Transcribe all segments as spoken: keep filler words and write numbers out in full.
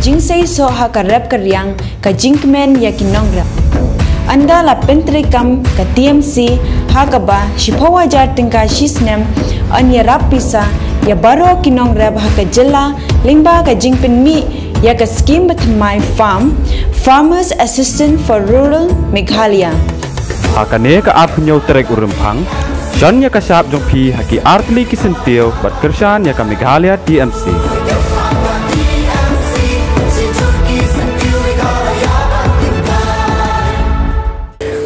jingseisoh ha ka rep ka riang, ka jingkmen ïa ki nongrep. Ynda la pyntreikam ka T M C ha kaba shiphew hajar tyngka shi snem, yn ïarap pisa ïa baroh ki nongrep ha ka jylla lyngba ka jingpynmih ïa ka skim bathymmai farm, Farmers Assistance for Rural Meghalaya. Ha kane ka arphew tarik u Rymphang, shon ïa ka shap jong phi ha ki artylli ki syntiew bad kyrshan ïa ka Meghalaya T M C.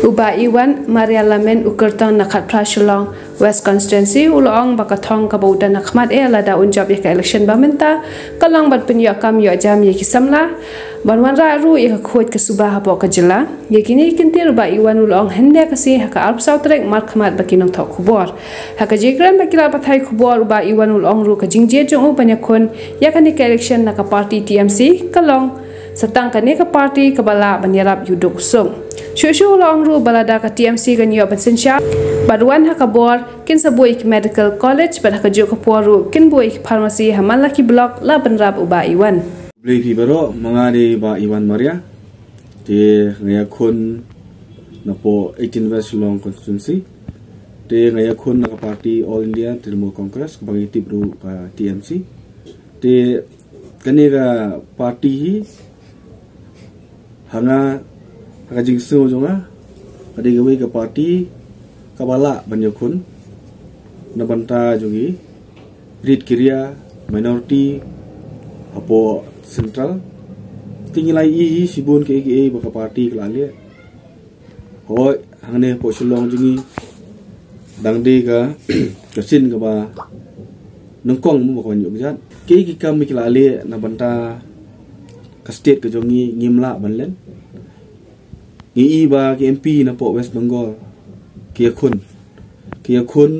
U Bah Iwan Maria Lamin, u kyrtong na Khatphra Shillong West Constituency, u la ong ba ka thong kaba u don ha khmat eh lada un jop ïa ka election ba mynta ka long ban pynïoh kam ïoh jam ïa ki samla, ban wanrah ruh ïa ka khuid ka suba hapoh ka jylla. Ïa kine ki kyntien u Bah Iwan u la ong hynda ka sngi ha ka arphew saw tarik March khmat bad ki nongthoh khubor. Ha ka jingkren bad ki lad pathai khubor, u Bah Iwan u la ong ruh ka jingjied jong u ban ïakhun ïa kane ka election na ka party T M C ka long sa tang kane ka party kaba lah ban ïarap ïa u duk u suk. Shuh shuh u la ong ruh ba lada ka T M C kan ïoh ban synshar bad wan ha ka bor, kin sa buh ïa ki medical college bad ha kajuh ka por ruh kin buh ïa ki pharmacy ha man la ki block, la bynrap u Bah Iwan. Khublei phi baroh, ma nga dei Bah Iwan Maria. Te nga ïakhun napoh eighteen West Shillong Constituency. Te nga ïakhun na ka party All India Trinamool Congress, kaba ngi tip ruh ka T M C. Te kane ka party hi, ha nga, ha ka jingsngew jong nga, ka dei kawei ka party kaba lah ban ïakhun na bynta jong ki rit ki ria, minority hapoh central. Te ngi la ïohi hi shibun kiei kiei ba ka party ka la leh. Hooid, hangne hapoh Shillong jong ngi dang dei ka, ka sien kaba nyngkong mo ba ka wan ïoh kjat. Kiei ki kam ki la leh na bynta ka state ka jong ngi, ngim lah ban len. Ngi i ba ki M P napoh West Bengal ki ïakhun, ki ïakhun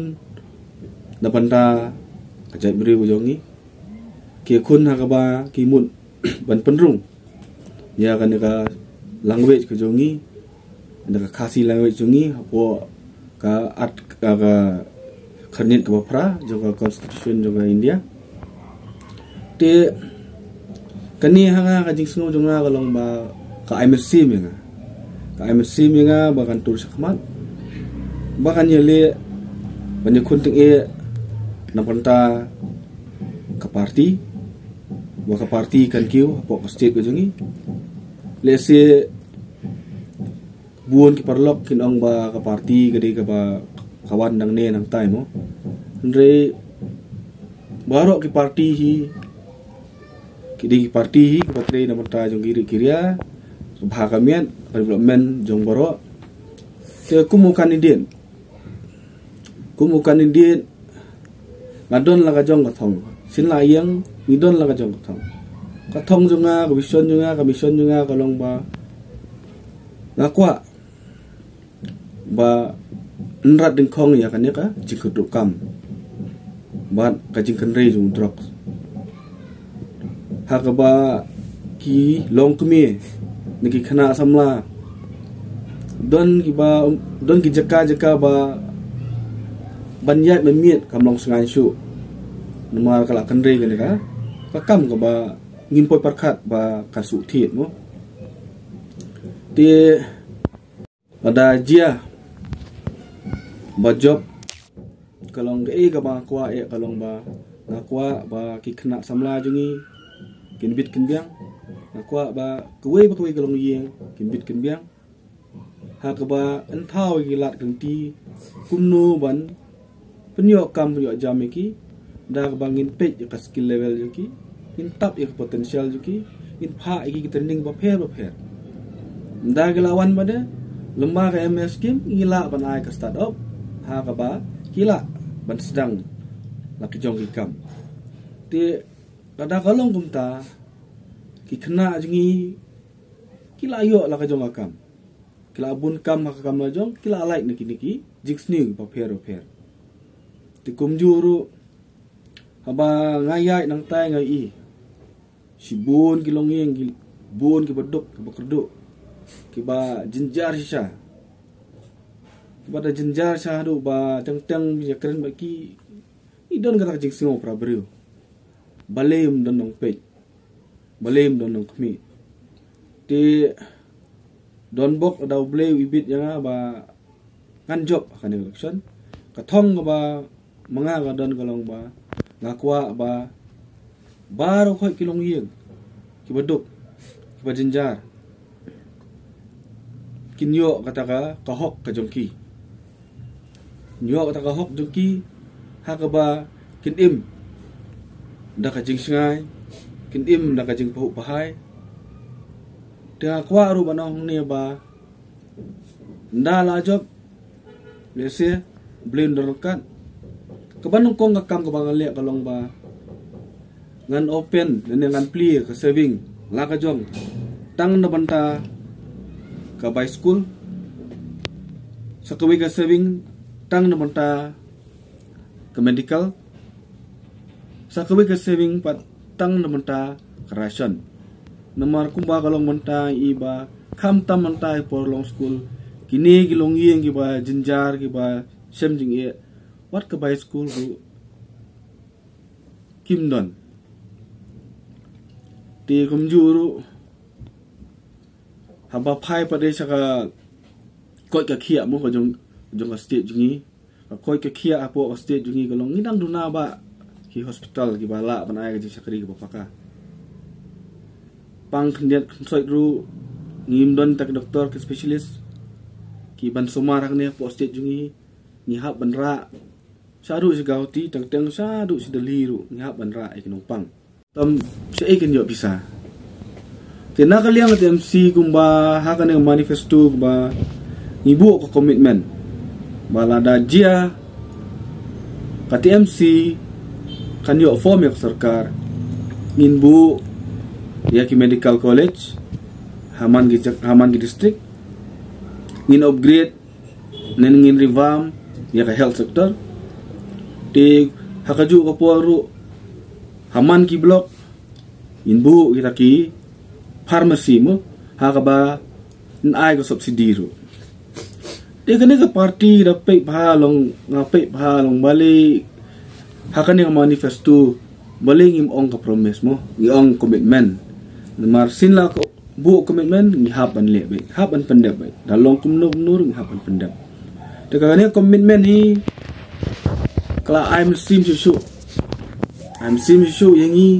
na bynta ka jaitbynriew ka jong ngi. Ki ïakhun ha kaba ki mut ban pynrung ïa kane ka language ka jong ngi, kane ka Khasi language jong ngi hapoh ka art, ka, ka khyrnit kaba phra jong ka constitution jong ka India. Te kane ha nga ka jingsngew jong nga ka long ba ka ai mynsiem ïa nga. Ka ai mynsiem ïa nga ba kan tur shakhmat, ba kan ïaleh ban ïakhun tyngeh na bynta ka party, ba ka party kan kiew hapoh ka state ka jong ngi. Lehse bun ki paralok kin ong ba ka party ka dei kaba ka wan nangne nangtai mo. Hynrei baroh ki party hi, ki dei ki party hi kiba trei na bynta jong ki ri ki ria, ka bha ka miat, ka development jong baroh. Te kum u candidate, kum u candidate, nga don la ka jong ka thong. Sien la ïeng, ngi don la ka jong ka thong. Ka thong jong nga, ka vision jong nga, ka mission jong nga ka long ba nga kwah ba yn rat dyngkhong ïa kane ka jingkyrduh kam bad ka jingkynrei jong drugs. Ha kaba ki longkmie ne ki khynnah samla don kiba, don ki jaka jaka ba ban ïaid ban miet kam long sngewsih. Namar ka la kynrei kane ka, ka kam kaba ngim poi pyrkhat ba ka shu thied mo. Te lada jia ba jop, ka long kaei kaba nga kwah eh ka long ba nga kwah ba ki khynnah samla jong ngi kin bit kin biang. Nga kwah ba kawei ba kawei ka longïing kin bit kin biang. Ha kaba yn thaw ïa ki lad ki lynti kumno ban pynïoh kam pynïoh jam ïa ki, da kaba ngin peit ïa ka skill level jong ki, ngin tap ïa ka potential jong ki, ngin phah ïa ki ki training bapher bapher. Da ki la wan bad, lyngba ka M S scheme, ngi lah ban ai ka start up, ha kaba ki lah ban sdang la ki jong ki kam. Te lada ka long kumta, ki khynnah jong ngi ki la ïoh la ka jong ka kam. Ki la bun kam ha ka kam la jong, ki la lait na kine ki jingsniew bapher bapher. Te kumjuh ruh, haba nga ïaid nangtai nga ïohi shibun ki longïing, ki bun kiba duk, kiba kyrduh, kiba jynjar shisha, kiba da jynjar shisha haduh ba teng teng ïakren bad ki, ki don kata ka jingsngew para briew. Balei ym don nongpeit? Balei ym don nongkhmih? Te don bok da U Blei u ibit ïa nga ba ngan jop ha kane election. Ka thong kaba ma nga ka don ka long ba nga kwah ba baroh khoit ki longïing kiba duk, kiba jynjar, kin ïoh kata ka, ka hok ka jong ki. Kin ïoh kata ka hok jong ki ha kaba kin im da ka jingshngaiñ, kin im da ka jingpynpaw. Te nga kwah ruh ban ong hangne ba ynda la jop, lehse U Blei un don ryngkat. Kaba nyngkong ka kam kaba ngan leh ka long ba ngan open lane ngan plie ka saving la ka jong, tang na bynta ka bai skul. Sa kawei ka saving tang na bynta ka medical. Sa kawei ka saving pat tang na bynta ka ration. Namar kumba ka long mynta i ba khamtam mynta i por long skul, kine ki longïing kiba jynjar, kiba shem jingeh, wat ka bai skul ruh kim don. Te kumjuh ruh haba phai pat de sha ka koit ka khiah mo ka jong, jong ka state jong ngi. Ka koit ka khiah hapoh ka state jong ngi ka long ngi dang duna ba ki hospital kiba lah ban ai ka jingshakri kaba paka. Pang khyndiat khynsoit ruh ngim don ta ki doktor ki specialist kiban sumar hangne hapoh state jong ngi. Ngi hap ban rah shaduh sha Guwahati, teng teng shaduh sha Delhi ruh ngi hap ban rah ïa ki nongpang. Tam shaei kin ïoh pisa. Te na ka liang ka T M C kumba ha kane ka manifesto kumba ngi buh ka commitment ba lada jia ka T M C kan ïoh form ïa ka sorkar, ngin buh ïa ki medical college ha man ki, ha man ki district, ngin upgrade ne ngin revamp ïa ka health sector. Te ha kajuh ka por ruh ha man ki block ngin buh kita ki pharmacy mo, ha kaba yn ai ka subsidy ruh. Te kane ka party da peit bha long, nga peit bha long balei ha kane ka manifesto balei ngim ong ka promise mo, ngi ong commitment. Namar shisha la ka buh commitment ngi hap ban leh beit, hap ban pyndep beit. Da long kumno kumno ruh ngi hap ban pyndep. Te kane commitment hi ka la ai mynsiem shuh shuh. Ai mynsiem shuh shuh ïa ngi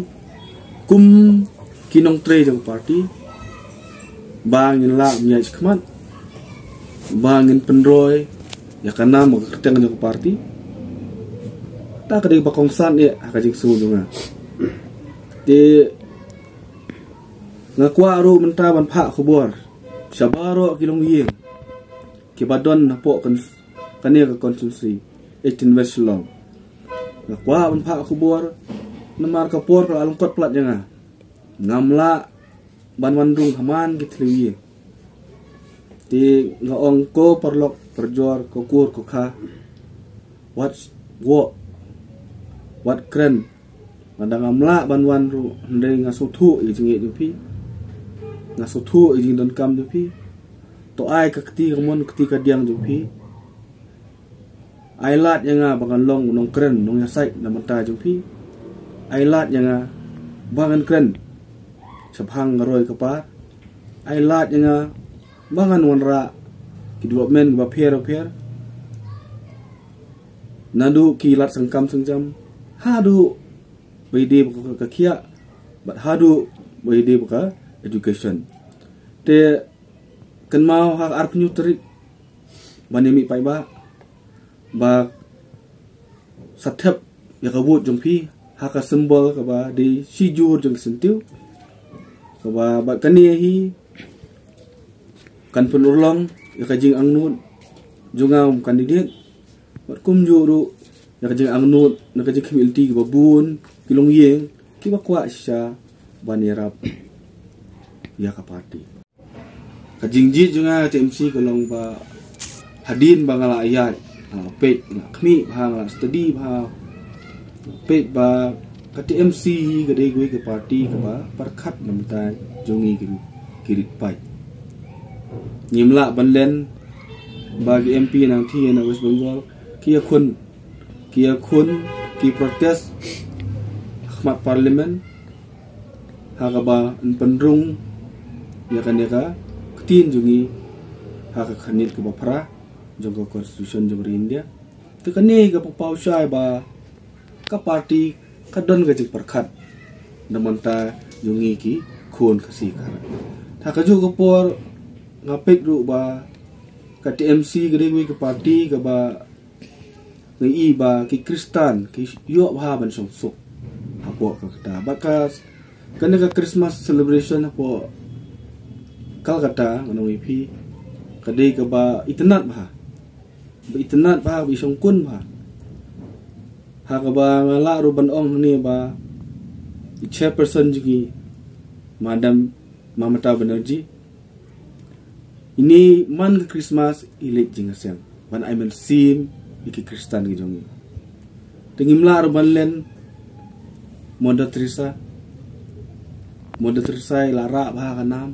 kum ki nongtrei jong ka party ba ngin lah ban ïaid shakhmat, ba ngin pynroi ïa ka nam ka kyrteng jong ka party. Ta ka dei ba kongsan ïa ha ka jingsngew jong nga. Te nga kwah ruh mynta ban phah khubor sha baroh ki longïing kiba don hapoh kane ka constituency eighteen West Shillong. Nga kwah ban phah khubor namar ka por ka la lyngkot palat ïa nga. Ngam lah ban wan rung ha man ki thliew ïing. Te nga ong ko paralok parajor, ko kur ko kha, wat woh, wat kren. Lada ngam lah ban wan ruh hynrei nga sngewthuh ïa ka jingïeit jong phi, nga sngewthuh ïa ka jingdonkam jong phi. To ai ka kti kamon kti kadiang jong phi. Ai lad ïa nga ba ngan long u nongkren nongïasaid na bynta jong phi. Ai lad ïa nga ba ngan kren shaphang ka roi ka par. Ai lad ïa nga ba ngan wanrah ki development kiba pher bapher, naduh ki lad sengkam sengjam haduh ba ïadei bad ka khiah bad haduh ba ïadei bad ka education. Te kynmaw ha ka arphew hynñiew tarik ban ïa mih paidbah ba sa thep ïa ka vote jong phi ha ka symbol kaba dei shijur jong ka syntiew, kaba bad kane hi kan pynurlong ïa ka jingangnud jong nga kum candidate. Bad kumjuh ruh ïa ka jingangnud na ka jingkhmih lynti kiba bun ki longïing kiba kwah shisha ban ïarap ïa ka party. Ka jingjied jong nga ka T M C ka long ba hadien ba nga la ïaid, nga la peit, nga la khmih bha, nga la study bha, peit ba ka T M C hi ka dei kawei ka party kaba pyrkhat na bynta jong ngi ki, ki rit paid. Ngim lah ban len ba ki M P nangta na West Bengal ki ïakhun, ki ïakhun, ki protest ha khmat parliament. Ha kaba yn pynrung ïa kane ka ktien jong ngi ha ka khyrnit kaba phra jong ka Constitution jong ka ri India. Te kane ka paw shai ba ka party ka don ka jingpyrkhat na bynta jong ngi ki khun Khasi Khara. Ha kajuh ka por nga peit ruh ba ka T M C ka dei kawei ka party kaba ngi i ba ki Khristan ki ïoh bha ban shong suk hapoh Kolkata. Bad ka kane ka Christmas celebration hapoh Kolkata, ngan ong ïa phi, ka dei kaba itynnad bha. Ba itynnad bha, ba ishongkun bha. Ha kaba nga lah ruh ban ong hangne ba i chairperson jong ngi, Madam Mamata Banerjee, ine man ka Christmas i leit jingïaseng ban ai mynsiem ïa ki Khristan ki jong ngi. Te ngim lah ruh ban len Mother Teresa. Mother Teresa i la rah bha ka nam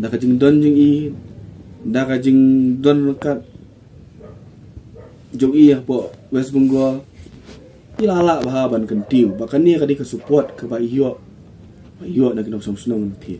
da ka jingdon jong i, da ka jingdon ryngkat jong i hapoh West Bengal. I la lah bha ban kyntiew ba kane ka dei ka support kaba i ïoh, ba i ïoh na ki nongshong shnong na phi.